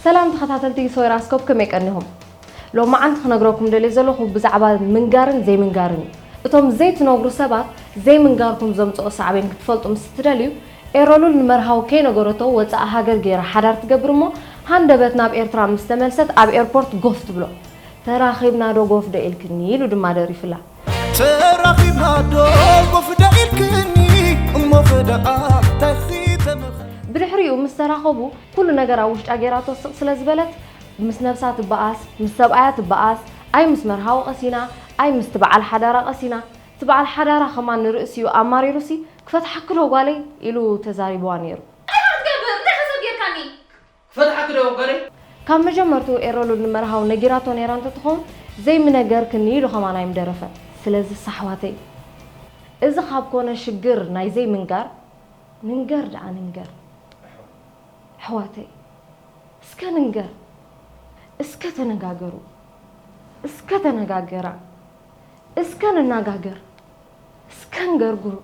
ሰላም ተኸታተልቲ ሶይራስኮፕ፣ ከመይ ቀኒኹም? ሎማዓንቲ ክነግረኩም ደልየ ዘለኹ ብዛዕባ ምንጋርን ዘይምንጋርን እዩ። እቶም ዘይትነግሩ ሰባት ዘይምንጋርኩም ዘምጽኦ ሳዕቤን ክትፈልጡ ምስ እትደልዩ፣ ኤሮሉል ንመርሃዊ ከይነገረቶ ወጻኢ ሃገር ገይራ ሓዳር ትገብር እሞ፣ ሃንደበት ናብ ኤርትራ ምስ ተመልሰት ኣብ ኤርፖርት ጎፍ ትብሎ። "ተራኺብና ዶ ጎፍ ዶ ኢልክኒ?" ኢሉ ድማ ደሪፍላ። ተራኺብና ዶ ጎፍ ዶ ኢልክኒ? እሞ ኸ ደኣ እንታይ ኺተመኽ- ብድሕሪኡ ምስ ተራኸቡ፣ ኩሉ ነገር ኣብ ውሽጣ ገይራቶ ስቕ ስለ ዝበለት፣ ምስ ነብሳ ትበኣስ፣ ምስ ሰብኣያ ትበኣስ፣ ኣይ ምስ መርሃዊ ቀሲና፣ ኣይ ምስቲ በዓል ሓዳራ ቀሲና። እቲ በዓል ሓዳራ ከማን ንርእሲኡ ኣማሪሩሲ፣ "ክፈትሓኪ ዶ ጓለይ?" ኢሉ ተዛሪብዋ ነይሩ። እንታይ ኢኻ ትገብር? እንታይ ከ ሰብ ጌርካኒ? ክፈትሓኪ ዶ ጓለይ? ካብ መጀመርትኡ ኤረሉል ንመርሃዊ ነጊራቶ ነይራ እንተትኸውን፣ ዘይምነገርክኒ ኢሉ ከማን ኣይምደረፈን። ስለዚ ኣሕዋተይ፣ እዚ ካብ ኮነ ሽግር ናይ ዘይምንጋር፣ ንንገር ደኣ ንንገር። ኣሕዋተይ፣ እስከ ንንገር። እስከ ተነጋገሩ። እስከ ተነጋገራ። እስከ ንነጋገር። እስከ ንገርግሩ።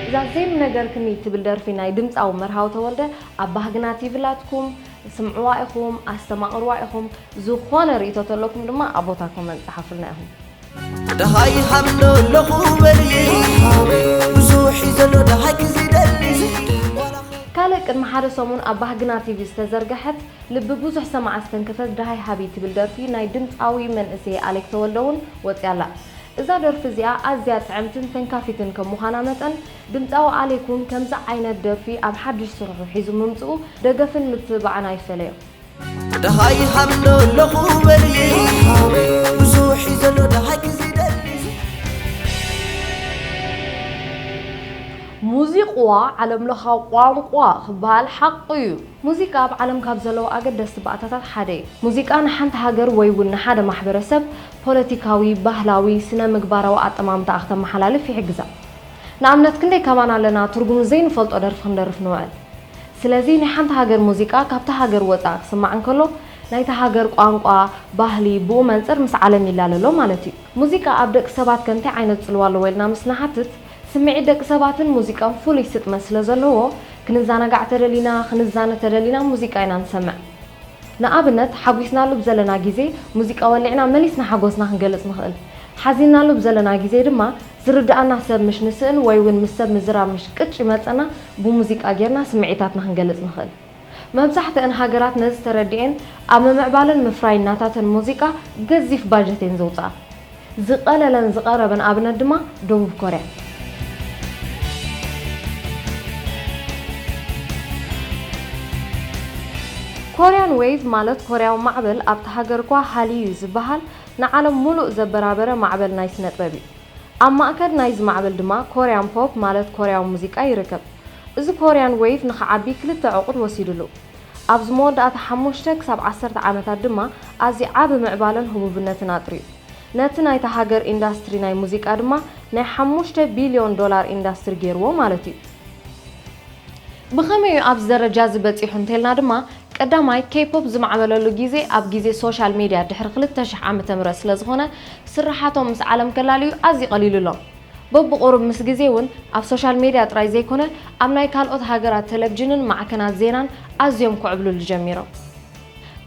እዛ ዘይምነገርክኒ ትብል ደርፊ ናይ ድምፃዊ መርሃዊ ተወልደ ኣብ ባህግና ቲቪ ኣላትኩም፣ ስምዕዋ ኢኹም፣ ኣስተማቕርዋ ኢኹም። ዝኾነ ርእይቶ ተለኩም ድማ ኣብ ቦታ ኮመንት ጸሓፉልና ኢኹም። ደሃይ ሃሎ ኣለኹ በሊ፣ ብዙሕ እዩ ዘሎ ደሃይኪ ዝደሊ። ካልእ ቅድሚ ሓደ ሰሙን ኣብ ባህግና ቲቪ ዝተዘርግሐት ልቢ ብዙሕ ሰማዒ ዝተንከፈት ደሃይ ሃቢ ትብል ደርፊ ናይ ድምፃዊ መንእሰይ ኣሌክ ተወልደ እውን ወፂኣ ኣላ። እዛ ደርፊ እዚኣ ኣዝያ ጥዕምትን ተንካፊትን ከም ምዃና መጠን፣ ድምፃዊ ኣሌክ እውን ከምዚ ዓይነት ደርፊ ኣብ ሓድሽ ስርሑ ሒዙ ምምፅኡ ደገፍን ምትብባዕን ኣይፈለዮ። ደሃይ ሃሎ ኣለኹ በሊ፣ ብዙሕ እዩ ዘሎ ደሃይኪ ዝደሊ። ሙዚቃዋ ዓለምለኻዊ ቋንቋ ክበሃል ሓቂ እዩ። ሙዚቃ ኣብ ዓለም ካብ ዘለዉ ኣገደስቲ ባእታታት ሓደ እዩ። ሙዚቃ ንሓንቲ ሃገር ወይ እውን ንሓደ ማሕበረሰብ ፖለቲካዊ፣ ባህላዊ፣ ስነ ምግባራዊ ኣጠማምታኣ ክተመሓላልፍ ይሕግዛ። ንኣብነት ክንደይ ካባና ኣለና ትርጉሙ ዘይንፈልጦ ደርፊ ክንደርፍ ንውዕል። ስለዚ ናይ ሓንቲ ሃገር ሙዚቃ ካብታ ሃገር ወጻኢ ክስማዕ እንከሎ ናይታ ሃገር ቋንቋ፣ ባህሊ፣ ብኡ መንጽር ምስ ዓለም ይላለሎ ማለት እዩ። ሙዚቃ ኣብ ደቂ ሰባት ከ እንታይ ዓይነት ጽልዋ ኣለዎ ኢልና ምስ ንሓትት፣ ስምዒት ደቂ ሰባትን ሙዚቃን ፍሉይ ስጥመት ስለ ዘለዎ፣ ክንዘናጋዕ ተደሊና፣ ክንዛነ ተደሊና ሙዚቃ ኢና ንሰምዕ። ንኣብነት፣ ሓጒስናሉ ብዘለና ግዜ ሙዚቃ ወሊዕና መሊስና ሓጎስና ክንገልጽ ንኽእል። ሓዚንናሉ ብዘለና ግዜ ድማ ዝርድኣና ሰብ ምሽ ንስእን ወይ እውን ምስ ሰብ ምዝራብ ምሽ ቅጭ ይመጸና ብሙዚቃ ጌርና ስምዒታትና ክንገልጽ ንኽእል። መብዛሕትአን ሃገራት ነዚ ተረዲኤን ኣብ ምምዕባልን ምፍራይን ናታተን ሙዚቃ ገዚፍ ባጀት እየን ዘውጽኣ። ዝቐለለን ዝቐረበን ኣብነት ድማ ደቡብ ኮርያ። ኮርያን ዌይቭ ማለት ኮርያዊ ማዕበል ኣብቲ ሃገር እኳ ሃልዩ እዩ ዝበሃል ንዓለም ሙሉእ ዘበራበረ ማዕበል ናይ ስነ ጥበብ እዩ። ኣብ ማእከል ናይዚ ማዕበል ድማ ኮርያን ፖፕ ማለት ኮርያዊ ሙዚቃ ይርከብ። እዚ ኮርያን ዌይቭ ንኽዓቢ ክልተ ዕቑድ ወሲድሉ። ኣብዚ መወዳእታ ሓሙሽተ ክሳብ ዓሰርተ ዓመታት ድማ ኣዝዩ ዓቢ ምዕባለን ህቡብነትን ኣጥርዩ። ነቲ ናይታ ሃገር ኢንዳስትሪ ናይ ሙዚቃ ድማ ናይ ሓሙሽተ ቢልዮን ዶላር ኢንዳስትሪ ገይርዎ ማለት እዩ። ብኸመይ እዩ ኣብዚ ደረጃ እዚ በጺሑ እንተልና ድማ፣ ቀዳማይ ኬፖፕ ዝማዕበለሉ ግዜ ኣብ ግዜ ሶሻል ሜድያ ድሕሪ ክልተ ሽሕ ዓመተ ምህረት ስለ ዝኾነ፣ ስርሓቶም ምስ ዓለም ከላልዩ ኣዝዩ ቀሊሉሎም። በብቑሩብ ምስ ግዜ እውን ኣብ ሶሻል ሜድያ ጥራይ ዘይኮነ፣ ኣብ ናይ ካልኦት ሃገራት ቴሌቪዥንን ማዕከናት ዜናን ኣዝዮም ክዕብልሉ ጀሚሮም።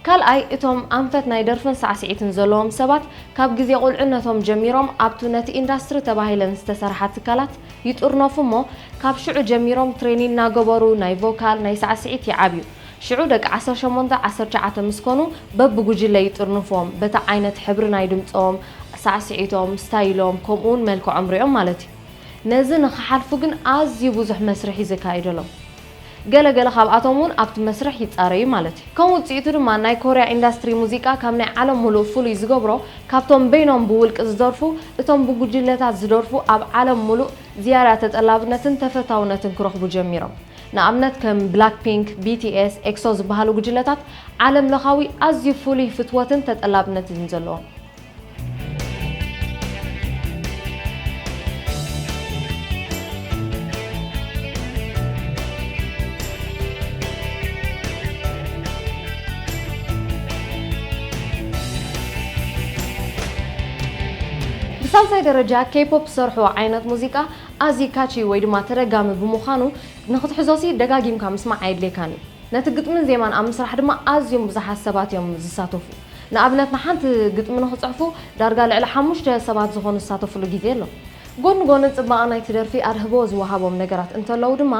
ካልኣይ፣ እቶም ኣንፈት ናይ ደርፍን ሳዕስዒትን ዘለዎም ሰባት ካብ ግዜ ቁልዕነቶም ጀሚሮም ኣብቱ ነቲ ኢንዳስትሪ ተባሂለን ዝተሰርሓ ትካላት ይጥርነፉ እሞ፣ ካብ ሽዑ ጀሚሮም ትሬኒን እናገበሩ ናይ ቮካል፣ ናይ ሳዕስዒት ይዓብዩ። ሽዑ ደቂ ዓሰርተ ሸሞንተ ዓሰርተ ትሽዓተ ምስ ኮኑ በብጉጅለ ይጥርንፍዎም፣ በቲ ዓይነት ሕብሪ ናይ ድምጾም፣ ሳዕስዒቶም፣ ስታይሎም፣ ከምኡውን መልክዖም ሪኦም ማለት እዩ። ነዚ ንኽሓልፉ ግን ኣዝዩ ብዙሕ መስርሕ እዩ ዘካይደሎም። ገለ ገለ ካብኣቶም እውን ኣብቲ መስርሕ ይጻረዩ ማለት እዩ። ከም ውጽኢቱ ድማ ናይ ኮርያ ኢንዳስትሪ ሙዚቃ ካብ ናይ ዓለም ሙሉእ ፍሉይ ዝገብሮ፣ ካብቶም በይኖም ብውልቂ ዝደርፉ፣ እቶም ብጉጅለታት ዝደርፉ ኣብ ዓለም ሙሉእ ዝያዳ ተጠላብነትን ተፈታውነትን ክረኽቡ ጀሚሮም። ንኣብነት ከም ብላክፒንክ፣ ቢ ቲ ኤስ፣ ኤክሶ ዝበሃሉ ጉጅለታት ዓለም ለኻዊ ኣዝዩ ፍሉይ ፍትወትን ተጠላብነትን ዘለዎም። ሳልሳይ ደረጃ፣ ኬፖፕ ዝሰርሕዎ ዓይነት ሙዚቃ ኣዝዩ ካቺ ወይ ድማ ተደጋሚ ብምዃኑ፣ ንኽትሕዞሲ ደጋጊምካ ምስማዕ ኣየድልየካን እዩ። ነቲ ግጥምን ዜማን ኣብ ምስራሕ ድማ ኣዝዮም ብዙሓት ሰባት እዮም ዝሳተፉ። ንኣብነት፣ ንሓንቲ ግጥሚ ንኽጽሕፉ ዳርጋ ልዕሊ ሓሙሽተ ሰባት ዝኾኑ ዝሳተፉሉ ግዜ ኣሎ። ጎኒ ጎኒ፣ ጽባቐ ናይቲ ደርፊ ኣድህቦ ዝወሃቦም ነገራት እንተለዉ ድማ፣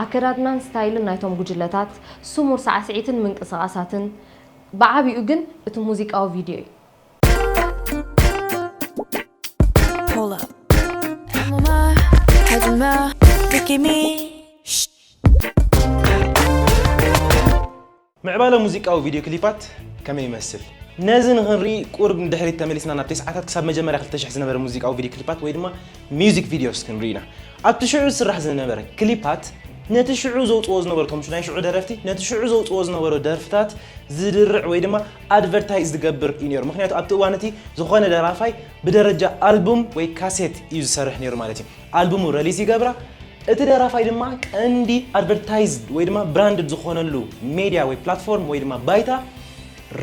ኣከዳድናን ስታይልን ናይቶም ጉጅለታት፣ ስሙር ሳዕስዒትን ምንቅስቓሳትን፣ ብዓቢኡ ግን እቲ ሙዚቃዊ ቪድዮ እዩ። Hold up. Had your mouth, look at me. ምዕባለ ሙዚቃዊ ቪድዮ ክሊፓት ከመይ ይመስል? ነዚ ንኽንርኢ ቁሩብ ንድሕሪት ተመሊስና ናብ ተስዓታት ክሳብ መጀመርያ ክልተ ሽሕ ዝነበረ ሙዚቃዊ ቪድዮ ክሊፓት ወይ ድማ ሚውዚክ ቪድዮስ ክንርኢ ኢና። ኣብቲ ሽዑ ዝስራሕ ዝነበረ ክሊፓት ነቲ ሽዑ ዘውፅዎ ዝነበሩ፣ እቶም ናይ ሽዑ ደረፍቲ ነቲ ሽዑ ዘውፅዎ ዝነበሩ ደርፍታት ዝድርዕ ወይ ድማ ኣድቨርታይዝ ዝገብር እዩ ነይሩ። ምክንያቱ ኣብቲ እዋን እቲ ዝኾነ ደራፋይ ብደረጃ ኣልቡም ወይ ካሴት እዩ ዝሰርሕ ነይሩ ማለት እዩ። ኣልቡሙ ረሊስ ይገብራ፣ እቲ ደራፋይ ድማ ቀንዲ ኣድቨርታይዝድ ወይ ድማ ብራንድድ ዝኾነሉ ሜድያ ወይ ፕላትፎርም ወይ ድማ ባይታ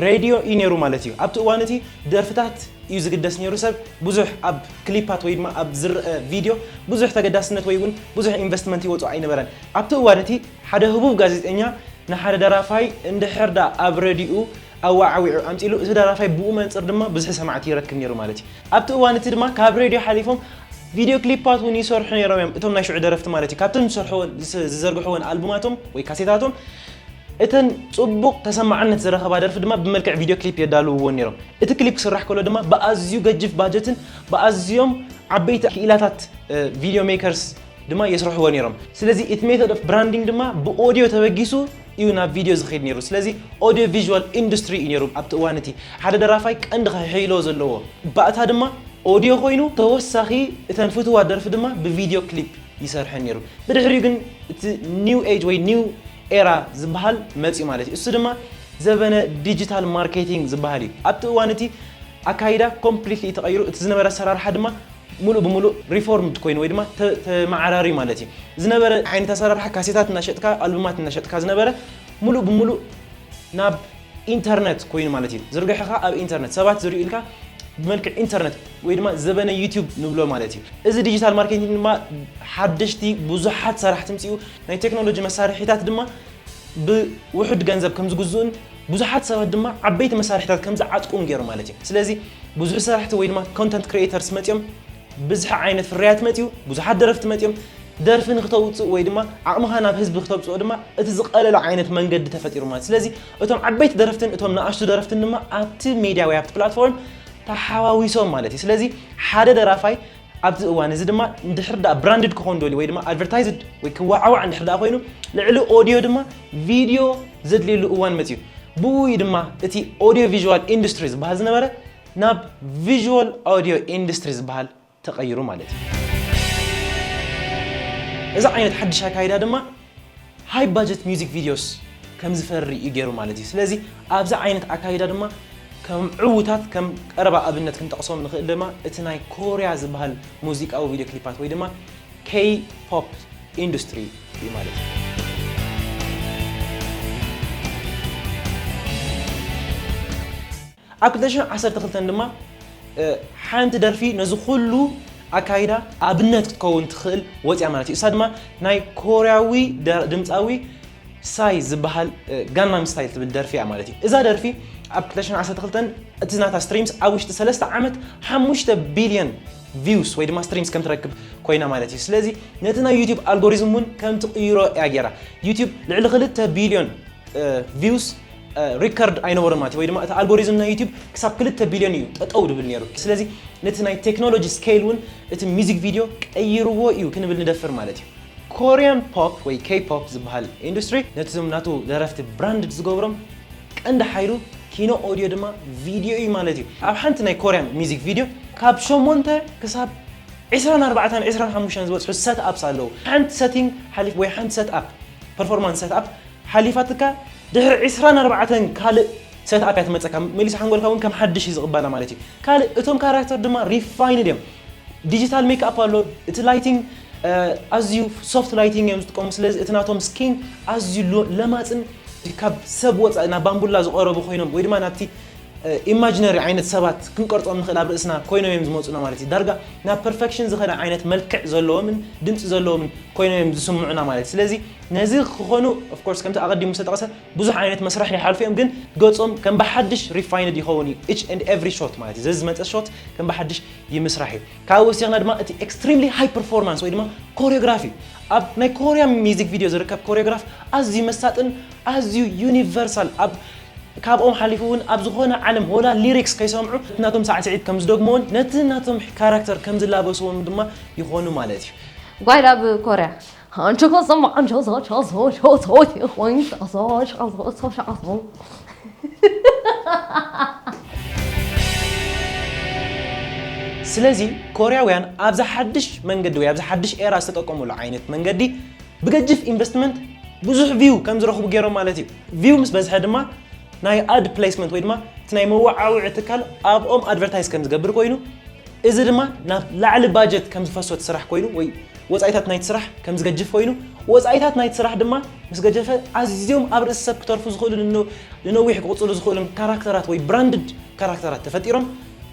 ሬድዮ እዩ ነይሩ ማለት እዩ። ኣብቲ እዋን እቲ ደርፍታት እዩ ዝግደስ ነይሩ። ሰብ ብዙሕ ኣብ ክሊፓት ወይ ድማ ኣብ ዝረአ ቪድዮ ብዙሕ ተገዳስነት ወይ እውን ብዙሕ ኢንቨስትመንት ይወፅኦ ኣይነበረን። ኣብቲ እዋን እቲ ሓደ ህቡብ ጋዜጠኛ ንሓደ ደራፋይ እንድሕር ዳ ኣብ ሬድዮኡ ኣዋዓዊዑ ኣምፂሉ፣ እቲ ደራፋይ ብኡ መንፅር ድማ ብዙሕ ሰማዕቲ ይረክብ ነይሩ ማለት እዩ። ኣብቲ እዋን እቲ ድማ ካብ ሬድዮ ሓሊፎም ቪድዮ ክሊፓት እውን ይሰርሑ ነይሮም እዮም፣ እቶም ናይ ሽዑ ደረፍቲ ማለት እዩ። ካብተን ዝሰርሕዎ ዝዘርግሕዎን ኣልቡማቶም ወይ ካሴታቶም እተን ፅቡቕ ተሰማዕነት ዝረኸባ ደርፊ ድማ ብመልክዕ ቪድዮ ክሊፕ የዳልውዎን ነይሮም። እቲ ክሊፕ ክስራሕ ከሎ ድማ ብኣዝዩ ገጅፍ ባጀትን ብኣዝዮም ዓበይቲ ክኢላታት ቪድዮ ሜከርስ ድማ የስርሕዎ ነይሮም። ስለዚ እቲ ሜቶድ ኦፍ ብራንዲንግ ድማ ብኦድዮ ተበጊሱ እዩ ናብ ቪድዮ ዝኸይድ ነይሩ። ስለዚ ኦድዮ ቪዥዋል ኢንዱስትሪ እዩ ነይሩ ኣብቲ እዋን እቲ። ሓደ ደራፋይ ቀንዲ ከሕይሎ ዘለዎ ባእታ ድማ ኦድዮ ኮይኑ፣ ተወሳኺ እተን ፍትዋት ደርፊ ድማ ብቪድዮ ክሊፕ ይሰርሐን ነይሩ። ብድሕሪኡ ግን እቲ ኒው ኤጅ ወይ ኒው ኤራ ዝበሃል መፅዩ ማለት እዩ። እሱ ድማ ዘበነ ዲጂታል ማርኬቲንግ ዝበሃል እዩ። ኣብቲ እዋን እቲ ኣካይዳ ኮምፕሊትሊ እዩ ተቐይሩ። እቲ ዝነበረ ኣሰራርሓ ድማ ሙሉእ ብሙሉእ ሪፎርምድ ኮይኑ ወይ ድማ ተመዓራርዩ ማለት እዩ። ዝነበረ ዓይነት ኣሰራርሓ ካሴታት እናሸጥካ ኣልቡማት እናሸጥካ ዝነበረ ሙሉእ ብሙሉእ ናብ ኢንተርነት ኮይኑ ማለት እዩ። ዝርግሐኻ ኣብ ኢንተርነት ሰባት ዝርእዩልካ ብመልክዕ ኢንተርነት ወይ ድማ ዘበነ ዩቲዩብ ንብሎ ማለት እዩ። እዚ ዲጂታል ማርኬቲንግ ድማ ሓደሽቲ ብዙሓት ሰራሕቲ ምፅኡ ናይ ቴክኖሎጂ መሳርሒታት ድማ ብውሑድ ገንዘብ ከም ዝግዝኡን ብዙሓት ሰባት ድማ ዓበይቲ መሳርሒታት ከም ዝዓጥቁን ገይሩ ማለት እዩ። ስለዚ ብዙሕ ሰራሕቲ ወይ ድማ ኮንተንት ክሪኤተርስ መፅዮም ብዝሒ ዓይነት ፍርያት መፅዩ፣ ብዙሓት ደረፍቲ መፅዮም ደርፊ ንክተውፅእ ወይ ድማ ዓቕምኻ ናብ ህዝቢ ክተብፅኦ ድማ እቲ ዝቐለለ ዓይነት መንገዲ ተፈጢሩ ማለት። ስለዚ እቶም ዓበይቲ ደረፍትን እቶም ንኣሽቱ ደረፍትን ድማ ኣብቲ ሜድያ ወይ ኣብቲ ፕላትፎርም ተሓዋዊሶም ማለት እዩ። ስለዚ ሓደ ደራፋይ ኣብዚ እዋን እዚ ድማ እንድሕር ደኣ ብራንድድ ክኾን ደልዩ ወይ ድማ ኣድቨርታይዝድ ወይ ክወዓዋዕ እንድሕር ደኣ ኮይኑ ልዕሊ ኦድዮ ድማ ቪድዮ ዘድልየሉ እዋን መፅዩ። ብኡ እዩ ድማ እቲ ኦድዮ ቪዥዋል ኢንዱስትሪ ዝበሃል ዝነበረ ናብ ቪዥዋል ኦድዮ ኢንዱስትሪ ዝበሃል ተቐይሩ ማለት እዩ። እዚ ዓይነት ሓድሽ ኣካይዳ ድማ ሃይ ባጀት ሚውዚክ ቪድዮስ ከም ዝፈሪ እዩ ገይሩ ማለት እዩ። ስለዚ ኣብዚ ዓይነት ኣካይዳ ድማ ከም ዕዉታት ከም ቀረባ ኣብነት ክንጠቕሶም ንኽእል ድማ እቲ ናይ ኮርያ ዝበሃል ሙዚቃዊ ቪድዮ ክሊፓት ወይ ድማ ኬይ ፖፕ ኢንዱስትሪ እዩ ማለት እዩ። ኣብ ክልተ ሽሕን ዓሰርተ ክልተን ድማ ሓንቲ ደርፊ ነዚ ኩሉ ኣካይዳ ኣብነት ክትከውን ትኽእል ወፅያ ማለት እዩ። እሳ ድማ ናይ ኮርያዊ ድምፃዊ ሳይ ዝበሃል ጋንናም ስታይል ትብል ደርፊ እያ ማለት እዩ። እዛ ደርፊ ኣብ ክልተ ሽሕን ዓሰርተ ክልተን እቲ ናታ ስትሪምስ ኣብ ውሽጢ ሰለስተ ዓመት ሓሙሽተ ቢልዮን ቪውስ ወይ ድማ ስትሪምስ ከም ትረክብ ኮይና ማለት እዩ። ስለዚ ነቲ ናይ ዩቲዩብ ኣልጎሪዝም እውን ከም ትቕይሮ እያ ገይራ። ዩቲዩብ ልዕሊ ክልተ ቢልዮን ቪውስ ሪከርድ ኣይነበሮን ማለት እዩ። ወይ ድማ እቲ ኣልጎሪዝም ናይ ዩቲዩብ ክሳብ ክልተ ቢልዮን እዩ ጠጠው ድብል ነይሩ። ስለዚ ነቲ ናይ ቴክኖሎጂ ስኬል እውን እቲ ሚዚክ ቪድዮ ቀይርዎ እዩ ክንብል ንደፍር ማለት እዩ። ኮርያን ፖፕ ወይ ኬይ ፖፕ ዝበሃል ኢንዱስትሪ ነቲ ዞም ናቱ ደረፍቲ ብራንድድ ዝገብሮም ቀንዲ ሓይሉ ኪኖ ኦድዮ ድማ ቪድዮ እዩ ማለት እዩ። ኣብ ሓንቲ ናይ ኮርያን ሚዚክ ቪድዮ ካብ ሸሞንተ ክሳብ ዕስራን ኣርባዕተን ዕስራን ሓሙሽተን ዝበፅሑ ሰት ኣፕስ ኣለዉ። ሓንቲ ሰቲንግ ሓሊፍ ወይ ሓንቲ ሰት ኣፕ ፐርፎርማንስ ሰት ኣፕ ሓሊፋትካ ድሕሪ ዕስራን ኣርባዕተን ካልእ ሰት ኣፕ እያ ትመፀካ። መሊሱ ሓንጎልካ እውን ከም ሓድሽ እዩ ዝቕበላ ማለት እዩ። ካልእ እቶም ካራክተር ድማ ሪፋይንድ እዮም። ዲጂታል ሜክኣፕ ኣሎ። እቲ ላይቲንግ ኣዝዩ ሶፍት ላይቲንግ እዮም ዝጥቀሙ። ስለዚ እቲ ናቶም ስኪን ኣዝዩ ለማፅን ካብ ሰብ ወፃኢ ናብ ባምቡላ ዝቐረቡ ኮይኖም ወይ ድማ ናብቲ ኢማጂነሪ ዓይነት ሰባት ክንቀርጾም ንኽእል ኣብ ርእስና ኮይኖም እዮም ዝመፁና ማለት እዩ። ዳርጋ ናብ ፐርፌክሽን ዝኸደ ዓይነት መልክዕ ዘለዎምን ድምፂ ዘለዎምን ኮይኖም እዮም ዝስምዑና ማለት እዩ። ስለዚ ነዚ ክኾኑ ኦፍኮርስ ከምቲ ኣቐዲሙ ዝተጠቐሰ ብዙሕ ዓይነት መስርሕ ይሓልፉ እዮም፣ ግን ገጾም ከም ብሓድሽ ሪፋይንድ ይኸውን እዩ። Each and every shot ማለት እዩ። ዘዚ ዝመፀ ሾት ከም ብሓድሽ ይምስራሕ እዩ። ካብ ወሲኽና ድማ እቲ ኤክስትሪምሊ ሃይ ፐርፎርማንስ ወይ ድማ ኮሪዮግራፊ ኣብ ናይ ኮሪያ ሚዚክ ቪዲዮ ዝርከብ ኮሪዮግራፍ ኣዝዩ መሳጥን ኣዝዩ ዩኒቨርሳል ኣብ ካብኦም ሓሊፉ እውን ኣብ ዝኾነ ዓለም ወላ ሊሪክስ ከይሰምዑ ናቶም ሳዕስዒት ከም ዝደግምዎን ነቲ ናቶም ካራክተር ከም ዝላበስዎም ድማ ይኾኑ ማለት እዩ። ጓይላ ኣብ ኮርያ ሓንቸኮ ሰማ ሓንቸኮ ቻሶ ቻሶ ይኾን ቻሶ ቻሶ ቻሶ ስለዚ ኮርያውያን ኣብዚ ሓድሽ መንገዲ ወይ ኣብዚ ሓድሽ ኤራ ዝተጠቀሙሉ ዓይነት መንገዲ ብገጅፍ ኢንቨስትመንት ብዙሕ ቪው ከም ዝረኽቡ ገይሮም ማለት እዩ። ቪው ምስ በዝሐ ድማ ናይ ኣድ ፕሌስመንት ወይ ድማ እቲ ናይ መወዓውዒ ትካል ኣብኦም ኣድቨርታይዝ ከም ዝገብር ኮይኑ እዚ ድማ ናብ ላዕሊ ባጀት ከም ዝፈሶ እቲ ስራሕ ኮይኑ ወይ ወፃኢታት ናይቲ ስራሕ ከም ዝገጅፍ ኮይኑ ወፃኢታት ናይቲ ስራሕ ድማ ምስ ገጀፈ ኣዝዮም ኣብ ርእሲ ሰብ ክተርፉ ዝኽእሉ ንነዊሕ ክቕፅሉ ዝኽእሉን ካራክተራት ወይ ብራንድድ ካራክተራት ተፈጢሮም።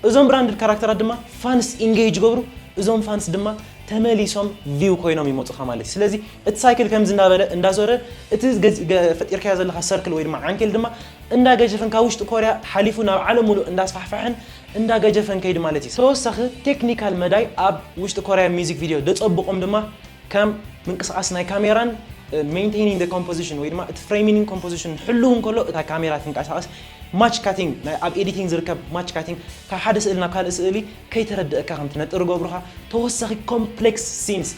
እዞም ብራንድድ ካራክተራት ድማ ፋንስ ኢንጌጅ ገብሩ። እዞም ፋንስ ድማ ተመሊሶም ቪው ኮይኖም ይመፁኻ ማለት እዩ። ስለዚ እቲ ሳይክል ከምዚ እንዳበለ እንዳዞረ እቲ ፈጢርካዮ ዘለካ ሰርክል ወይ ድማ ዓንኬል ድማ እንዳገጀፈን ካብ ውሽጢ ኮርያ ሓሊፉ ናብ ዓለም ሙሉእ እንዳስፋሕፈሐን እንዳገጀፈን ከይዱ ማለት እዩ። ተወሳኺ ቴክኒካል መዳይ ኣብ ውሽጢ ኮርያ ሚዚክ ቪዲዮ ደፀብቆም ድማ ከም ምንቅስቃስ ናይ ካሜራን ሜንቴኒንግ ኮምፖዚሽን ወይ ድማ እቲ ፍሬሚንግ ኮምፖዚሽን ሕልው እንከሎ እታ ካሜራ ትንቀሳቀስ ማች ካቲንግ ኣብ ኤዲቲንግ ዝርከብ ማች ካቲንግ ካብ ሓደ ስእሊ ናብ ካልእ ስእሊ ከይተረድእካ ከም ትነጥር ገብሩኻ ተወሳኺ ኮምፕሌክስ ሲንስ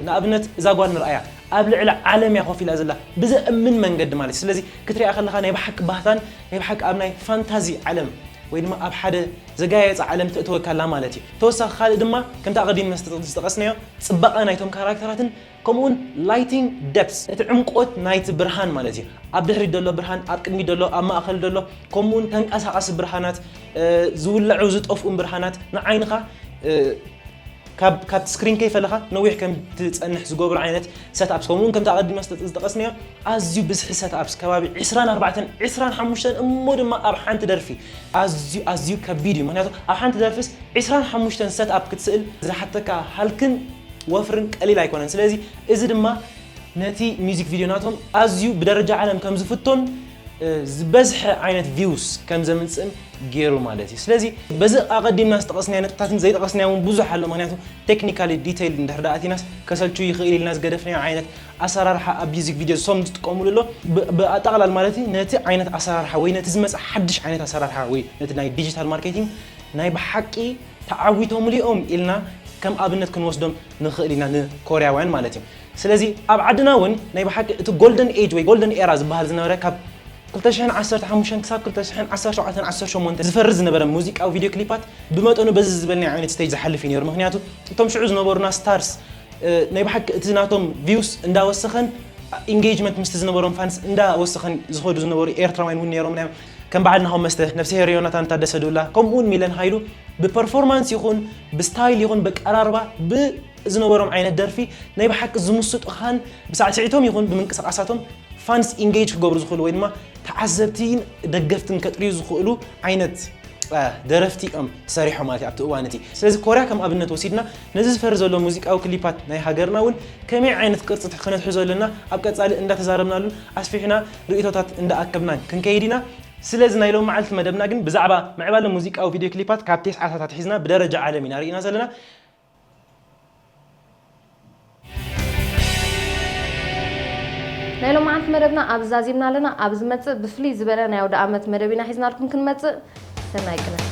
ንኣብነት እዛ ጓል ንርኣያ ኣብ ልዕሊ ዓለም እያ ኮፍ ኢላ ዘላ ብዘእምን መንገዲ ማለት እዩ። ስለዚ ክትሪኣ ከለኻ ናይ ብሓቂ ባህታን ናይ ብሓቂ ኣብ ናይ ፋንታዚ ዓለም ወይ ድማ ኣብ ሓደ ዘጋየፀ ዓለም ተእትወካ ኣላ ማለት እዩ። ተወሳኺ ካልእ ድማ ከምቲ ኣቐዲምና ዝጠቐስናዮ ፅባቐ ናይቶም ካራክተራትን ከምኡውን ላይቲንግ ደፕስ እቲ ዕምቆት ናይቲ ብርሃን ማለት እዩ። ኣብ ድሕሪት ዘሎ ብርሃን፣ ኣብ ቅድሚት ዘሎ፣ ኣብ ማእኸል ዘሎ፣ ከምኡውን ተንቀሳቐሲ ብርሃናት፣ ዝውለዑ ዝጠፍኡን ብርሃናት ንዓይንኻ ካብ ካብቲ ስክሪን ከይፈለኻ ነዊሕ ከም ትፀንሕ ዝገብሩ ዓይነት ሰትኣፕስ ከምኡውን ከምቲ ኣቐዲምና ዝጠቀስናዮ ኣዝዩ ብዝሒ ሰትኣፕስ ከባቢ ዕስራን ኣርባዕተን ዕስራን ሓሙሽተን እሞ ድማ ኣብ ሓንቲ ደርፊ ኣዝዩ ኣዝዩ ከቢድ እዩ። ምክንያቱ ኣብ ሓንቲ ደርፊስ ዕስራን ሓሙሽተን ሰትኣፕ ክትስእል ዝሓተካ ሃልክን ወፍርን ቀሊል ኣይኮነን። ስለዚ እዚ ድማ ነቲ ሚዚክ ቪድዮ ናቶም ኣዝዩ ብደረጃ ዓለም ከም ዝፍቶን ዝበዝሐ ዓይነት ቪውስ ከም ዘምፅእን ገይሩ ማለት እዩ። ስለዚ በዚ ኣቐዲምና ዝጠቐስናዮ ነጥብታትን ዘይጠቐስናዮ እውን ብዙሕ ኣሎ። ምክንያቱ ቴክኒካሊ ዲቴይል እንድሕር ደኣ ኣቲናስ ከሰልቹ ይኽእል ኢልና ዝገደፍናዮ ዓይነት ኣሰራርሓ ኣብ ሚዚክ ቪድዮ ሶም ዝጥቀሙሉ ኣሎ። ብኣጠቓላል ማለት እዩ ነቲ ዓይነት ኣሰራርሓ ወይ ነቲ ዝመፅእ ሓድሽ ዓይነት ኣሰራርሓ ወይ ነቲ ናይ ዲጂታል ማርኬቲንግ ናይ ብሓቂ ተዓዊቶምሉ እዮም ኢልና ከም ኣብነት ክንወስዶም ንኽእል ኢና ንኮርያውያን ማለት እዩ። ስለዚ ኣብ ዓድና እውን ናይ ብሓቂ እቲ ጎልደን ኤጅ ወይ ጎልደን ኤራ ዝበሃል ዝነበረ ካብ ክልተ ሽሕን ዓሰርተ ሓሙሽተን ክሳብ ክልተ ሽሕን ዓሰርተ ሸውዓተን ዓሰርተ ሸሞንተን ዝፈሪ ዝነበረ ሙዚቃዊ ቪድዮ ክሊፓት ብመጠኑ በዚ ዝበልናዮ ዓይነት ስቴጅ ዝሓልፍ እዩ ነይሩ። ምክንያቱ እቶም ሽዑ ዝነበሩና ስታርስ ናይ ብሓቂ እቲ ናቶም ቪውስ እንዳወሰኸን ኢንጌጅመንት ምስቲ ዝነበሮም ፋንስ እንዳወሰኸን ዝኸዱ ዝነበሩ ኤርትራውያን እውን ነይሮም እዮም። ከም በዓል ናሆም መስተ፣ ነፍስሄር ዮናታን ታደሰ ዱላ ከምኡውን ሚለን ሃይሉ ብፐርፎርማንስ ይኹን ብስታይል ይኹን በቀራርባ ብዝነበሮም ዓይነት ደርፊ ናይ ብሓቂ ዝምስጡኻን ብሳዕስዒቶም ይኹን ብምንቅስቃሳቶም ፋንስ ኢንጌጅ ክገብሩ ዝኽእሉ ወይ ድማ ተዓዘብትን ደገፍትን ከጥርዩ ዝኽእሉ ዓይነት ደረፍቲ እዮም ተሰሪሖም ማለት እዩ ኣብቲ እዋን እቲ። ስለዚ ኮርያ ከም ኣብነት ወሲድና ነዚ ዝፈሪ ዘሎ ሙዚቃዊ ክሊፓት ናይ ሃገርና እውን ከመይ ዓይነት ቅርፂ ክነትሕዞ ኣለና ኣብ ቀፃሊ እንዳተዛረብናሉን ኣስፊሕና ርእቶታት እንዳኣከብናን ክንከይድ ኢና። ስለዚ ናይ ሎም መዓልቲ መደብና ግን ብዛዕባ ምዕባለ ሙዚቃዊ ቪድዮ ክሊፓት ካብ ቴስዓታት ኣትሒዝና ብደረጃ ዓለም ኢና ርኢና ዘለና። ናይ ሎማዓንቲ መደብና ኣብ ዛዚምና ኣለና። ኣብ ዝመጽእ ብፍልይ ዝበለ ናይ ኣውደ ኣመት መደብ ኢና ሒዝናልኩም ክንመጽእ። ሰናይ ቅነ።